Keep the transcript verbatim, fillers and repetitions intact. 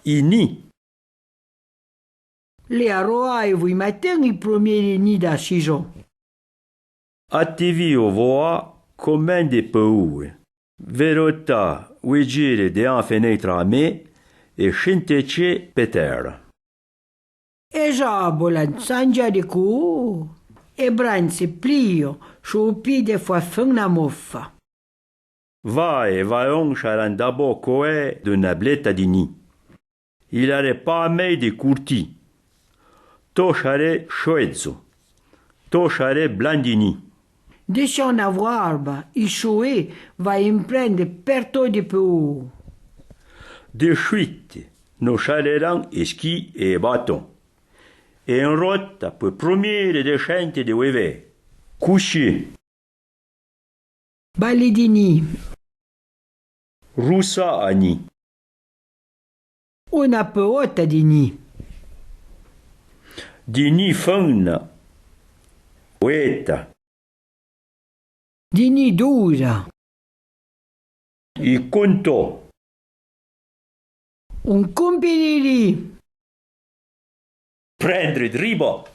I ni. L'è aroà é vouì matin i premiére ni da sizon. Attivi o voà comin de peoue. Verotà oué zére deàn fenéitra a mé é chintétse pe tèra. É j'abo l'an tsandzà de couleur, é brantse plio, chou pi de foà fin na moffa. Vae, vaon charan dabò coè d'una bleta di ni. I l'arè pa mèi de courtì. To charè chouèdzo. To charè blan di ni. Dechàn na voarba, i chouè va imprende pertò de peoù. De chuite, no charèran é schi é baton. É en rota pe premiére dechente de ouévé. Couché. Balé di ni. Roussà a ni. Una peota di ni. Di ni fenna. Ouéta. Di ni doura. I contò. Un compiriri. Prendre de riba.